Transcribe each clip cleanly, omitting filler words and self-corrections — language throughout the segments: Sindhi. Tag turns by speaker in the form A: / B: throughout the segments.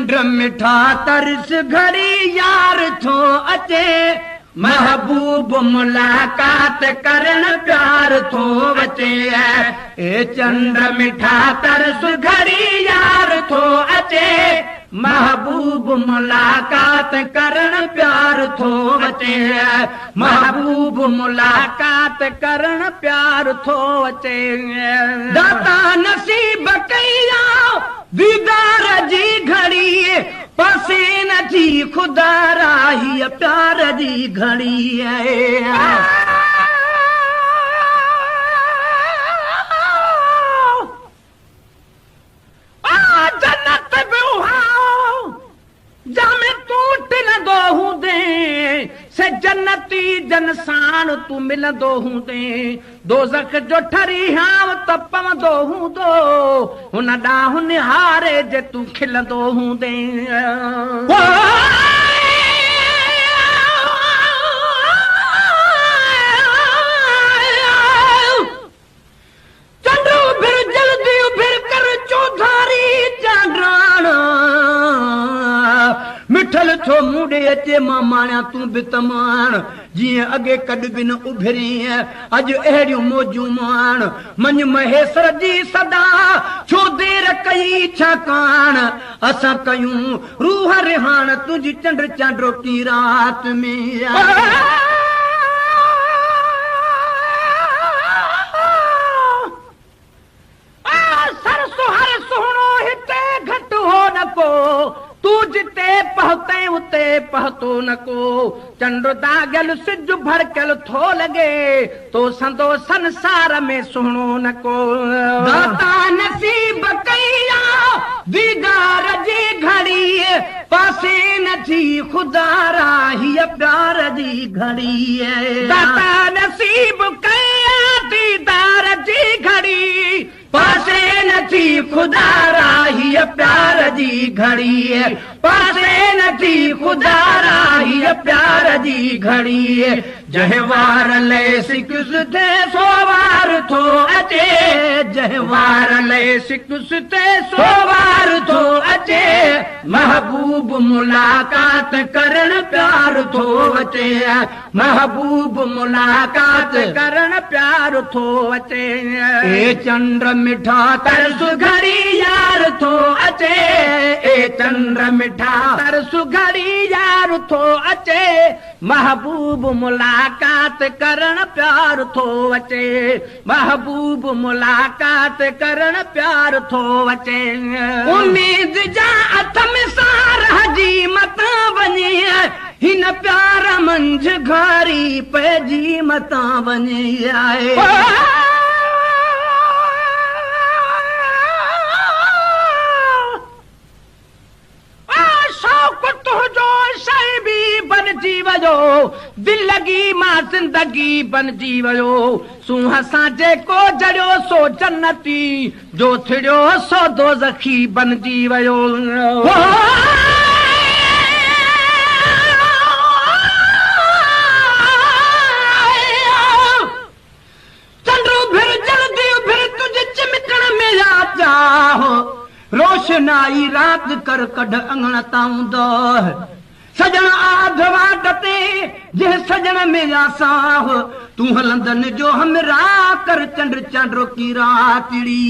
A: चंड मिठा तरस घड़ी यार थो अचे, महबूब मुलाकात करण प्यार थो अचे। ए चंड मिठा तरस घड़ी यार थो अचे, महबूब मुलाकात करण प्यार थो अचे। महबूब मुलाकात करण प्यार थो अचे। दाता नसीब कई दीदार जी घड़ी, पासे न थी खुदा राही प्यार जी घड़ी। जन्नत बि उहा जामे तूं टिलंदो हूंदे, से जन्नती जनसाण तूं मिलंदो हूंदे। दोज़ख जो ठरी हाव त पवंदो हूंदो, हुन ॾांहुं निहारे जे तूं खिलंदो हूंदे। चंड उभिर जल्दी उभिर कर चौधारी चांडाण, मिठल थो मूं ॾे अचे मां माणियां तूं बि तमाण। जीअं अॻे कॾु बि न उभिरी अॼु अहिड़ियूं मौजूं माण। मञ महेसर जी सदा छो देर कई छाकाण, असां कयूं रूह रिहाण तुंहिंजी चंड चांडोकी रात में। सर सुहर सुहिणो हिते घटि हो न को, तूं जिते पहुते उते पहुतो न को। चंड दागियल सिज भड़कल थो लॻे, तो संदो संसार में सुहिणो न को। दाता नसीब कई दीदार जी घड़ी, पासे न थी खुदा राही प्यार जी घड़ी। दाता नसीब कई दीदार जी घड़ी, पासे न थी खुदा राही प्यार जी घड़ी। पासे न थी खुदा राही प्यार जी घड़ी। जंहिं वार लए सिकुस ते सो वार थो अचे, जंहिं वार लए सिकुस ते सो वार थो अचे। महबूब मुलाकात करण प्यार थो अचे, महबूब मुलाकात करण प्यार थो अचे। ए चंड मिठा तरस घड़ी यार थो अचे, ए चंड मिठा तरस घड़ी यार थो अचे। महबूब मुलाकात करण प्यार थो अचे, महबूब मुलाकात करण प्यार थो अचे। उम्मीद जा अथम सार जी मतां वञे, हिन प्यार मंझ घारी पइजी मतां वञे। आहे शौक़ तुंहिंजो शइ बि बणिजी वियो, दिलि लॻी मां ज़िंदगी बणिजी वियो। सूंहं सां जेको जड़ियो सो जन्नती, जो थिड़ियो सो दोज़खी बणिजी वियो। चंड उभिर जल्दी उभिर तुंहिंजे चिमकण में चाह, रोशनाई रात कर कढ अंगण ताऊं दह। सजण आध वाट ते जंहिं सजण में साह, तूं हलंदन जो हमरा कर चंड चांडोकी रातिड़ी।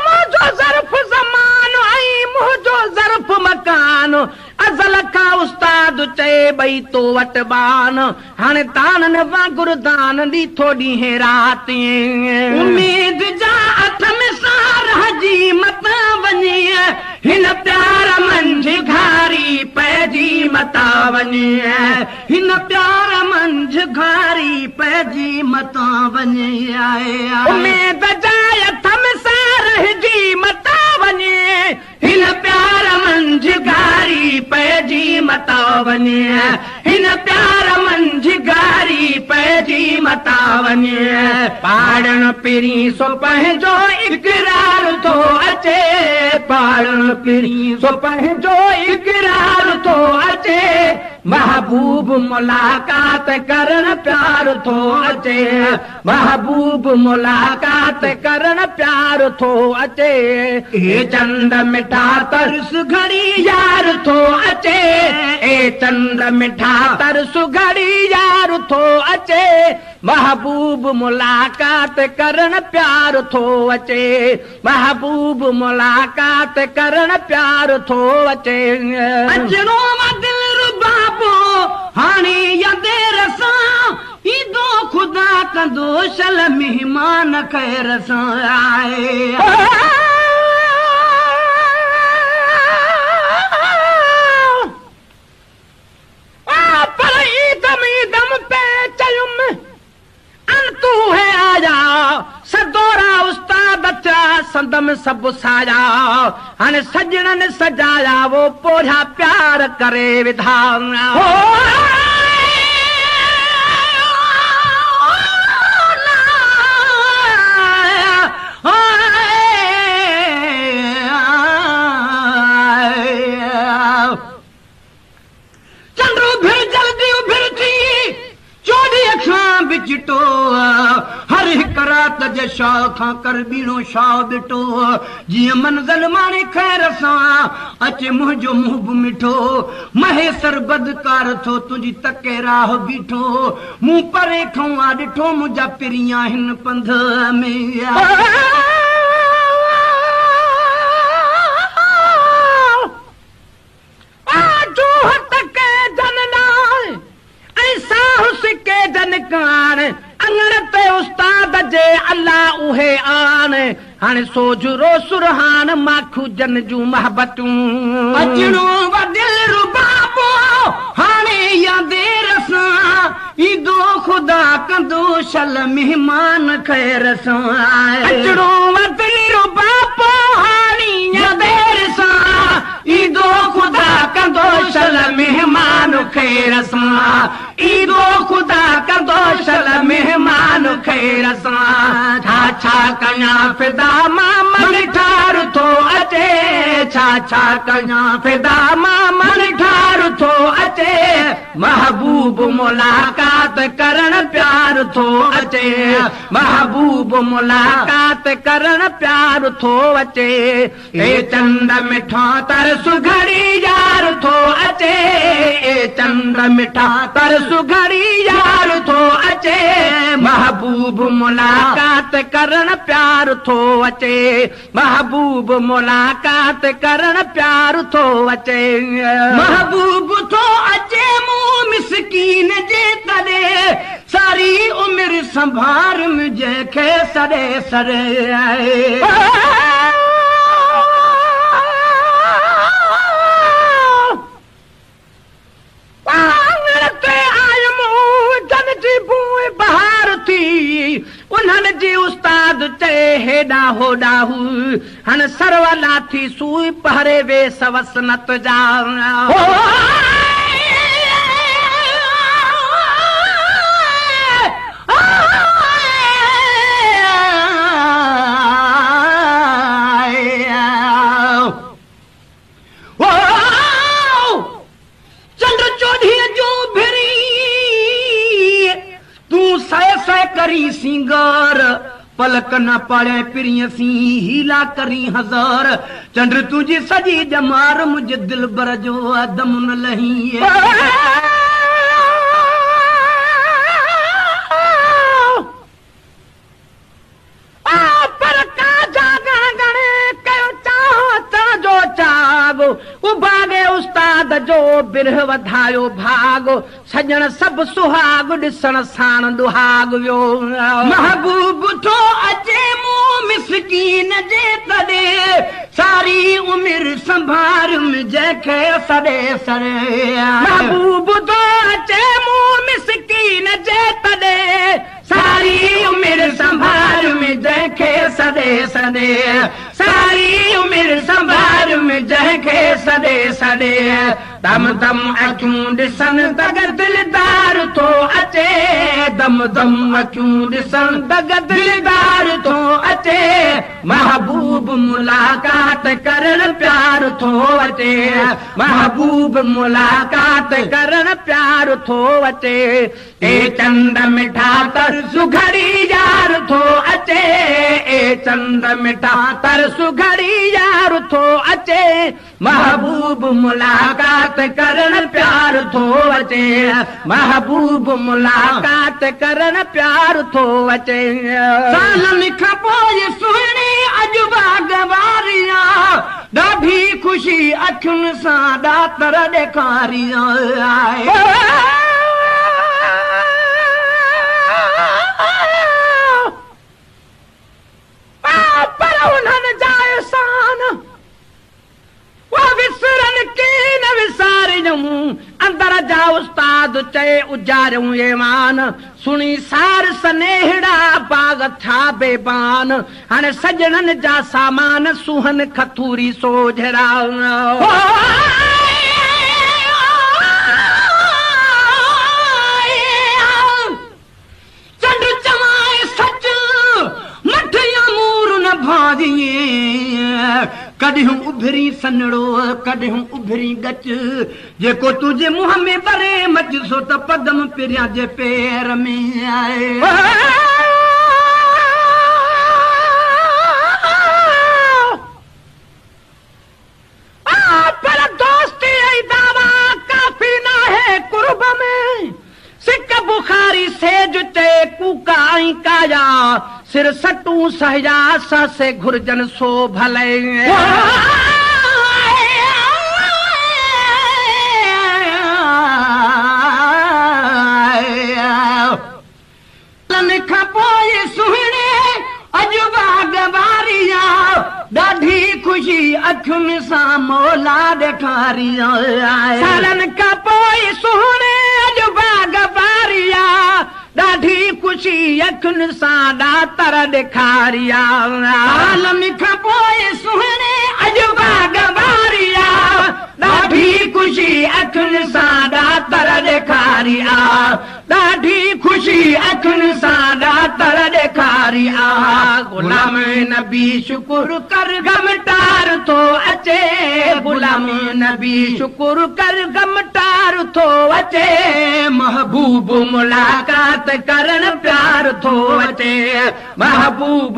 A: मुंहिंजो ज़र्फ़ ज़मानो ऐं मुंहिंजो ज़र्फ़ मकान, अज़ल खां उस्ताद चए ॿई तो वटि बान। हाणे ताननि वांगुरु दान ॾीठो ॾींहुं राति। उम्मीद जा अथम सार जी मतां वञे, हिन प्यार मंझ घारी पइजी मतां वञे। हिन प्यार मंझ घारी पइजी मतां वञे। उम्मीद जा अथम सार जी मतां वञे, हिन प्यार मंझ घारी पइजी मतां वञे। हिन प्यार मंझ घारी पइजी मतां वञे। पाड़ण पिरीं सो पंहिंजो इकरार थो अचे, पाड़ण पिरीं सो पंहिंजो इकरार थो अचे। محبوب ملاقات ڪرڻ پيار ٿو اچي، محبوب ملاقات ڪرڻ پيار ٿو اچي. اي چنڊ مٺا ترس گهڙي يار ٿو اچي، اي چنڊ مٺا ترس گهڙي يار ٿو اچي، محبوب ملاقات ڪرڻ پيار ٿو اچي، محبوب ملاقات ڪرڻ پيار ٿو اچي.
B: اچڻو آ دل ربابو هاڻي يا دير سان، ايندو خدا ڪندو شل مهمان خير سان. آهي
A: پر ايندم ايندم پي چيم ان تون هي آيا، سدورا استاد ٿيا سندم سڀ سايا، هاڻي سڄڻن سجايا وو پورهيا پيار ڪري وڌا.
B: چنڊ اڀر جلدي اڀر ٿي چوڏهينء کان به چٽو، هر هڪ رات جي شاهه کان ڪر ٻيڻو شاهه ٻٽو، جيئن منزل ماڻي خير سان اچي منهنجو منهن به مٺو، مهيسر بدڪار ٿو تنهنجي تڪي راهه بيٺو، مون پري کئون آ ڏٺو منهنجا پرين آهن پنڌ ۾.
A: جوهه تڪي جن لاء ۽ ساهه سڪي جن ڪاڻ، اڱڻ تي استاد جي الله اهي آڻ، هاڻي سوجهرو سرهاڻ ماکيون جن جون محبتون.
B: اچڻو آ دل ربابو هاڻي يا دير سان، ايندو خدا ڪندو شل مهمان خير سان.
A: اچڻو آ دل ربابو هاڻي يا دير سان، ايندو خدا ڪندو شل مهمان خير سان، ايندو خدا ڪندو شل مهمان خير سان. ڇا ڇا ڪيان فدا مان منٺار ٿو اچي، ڇا ڇا ڪيان فدا مان منٺار ٿو اچي، محبوب ملاقات ڪرڻ پيار ٿو اچي، محبوب ملاقات ڪرڻ پيار ٿو اچي. اي چنڊ مٺا ترس گهڙي يار ٿو اچي، اي چنڊ مٺا ترس گهڙي يار ٿو اچي، محبوب ملاقات ڪرڻ پيار ٿو اچي، محبوب ملاقات ڪرڻ پيار ٿو اچي.
B: محبوب ٿو اچي مون مسڪين جي تڏي، ساري عمر سنڀار منهنجي کي سڏي سڏي.
A: آڱر تي آيم جن جي بوءِ بهار ٿي، انهن جي استاد چئي هيڏا هوڏا هو، هاڻي سرولا ٿي سوئي پهري ويس وسنت جا.
B: چنڊ چوڏهينء جو ڀري، تون سئي سئي ڪرين سينگار، پلڪ نه پاڙين پرينء سين، حيلا ڪرين هزار، چنڊ تنهنجي سڄي ڄمار، منهنجي دلبر جو دم نه لهين.
A: پر ڪا جاڳڻ ڳڻي ڪيو چاهه اچڻ جو چاڳ، اڀاڳي استاد جو برهه وڌايو ڀاڳ، سڄڻ سڀ سهاڳ ڏسڻ ساڻ ڏهاڳ ويو.
B: محبوب ٿو اچي مون مسڪين جي تڏي، ساري عمر سنڀاريم جنهن کي سڏي سڏي.
A: محبوب ٿو اچي مون مسڪين جي تڏي، ساري عمر سنڀاريم جنهن کي سڏي. سڏي سڏي. ساري عمر سنڀاريم جنهن کي سڏي سڏي. دم دم اکيون ڏسن دڳ دلدار ٿو اچي. دم دم اکيون ڏسن دڳ دلدار ٿو اچي. محبوب ملاقات ڪرڻ پيار ٿو اچي. محبوب ملاقات ڪرڻ پيار ٿو اچي. اي چنڊ مٺا ترس گهڙي يار ٿو اچي. اي چنڊ مٺا ترس گهڙي يار ٿو اچي. محبوب ملاقات ڪرڻ پيار ٿو اچي. محبوب ملاقات ڪرڻ پيار ٿو اچي.
B: سالن کان پوءِ سهڻي اڄ باغ واري آ. ڏاڍي خوشي اکين سان ڏاتر ڏيکاري آهي.
A: پر انهن جا احسان وسرن ڪين وساريون. اندر جا استاد چئي اجاريون ايمان. سڻي سار سنيهڙا باغ ٿيا بيبان. هاڻي سڄڻن جا سامان سونهن کٿوري سوجهرا.
B: چنڊ چوانءِ سچ مٺ يا مور نه ڀاڄيئين. ڪڏهن اڀري سنهڙو ڪڏهن اڀري ڳچ. جيڪو تنهنجي منهن ۾ ٻري مچ سو ته پدم پريان جي پير ۾ آهي.
A: پر دوستي ۽ دعويٰ ڪافي ناهي قرب ۾. سڪ بخاري سيج چئي ڪوڪا ۽ ڪايا. سر سٽون سهيا ساسي گهرجن سو ڀلي.
B: سالن کان پوءِ سهڻي اڄ باغ واري آ. ڏاڍي خوشي اکين سان مولا ڏيکاري آهي.
A: سالن کان پوءِ سهڻي اڄ باغ واري آ. ڏاڍي خوشي اکين سان ڏاتر ڏيکاري آ.
B: سالن کان پوءِ سهڻي
A: اڄ باغ واري آ. ڏاڍي خوشي اکين سان ڏاتر ڏيکاري آ. ڏاڍي خوشي اکين سان ڏاتر ڏيکاري آ. غلام نبي شڪر ڪر غم ٽار ٿو اچي. غلام نبي شڪر ڪر غم ٽار ٿو اچي. محبوب ملاقات ڪرڻ پيار ٿو اچي. محبوب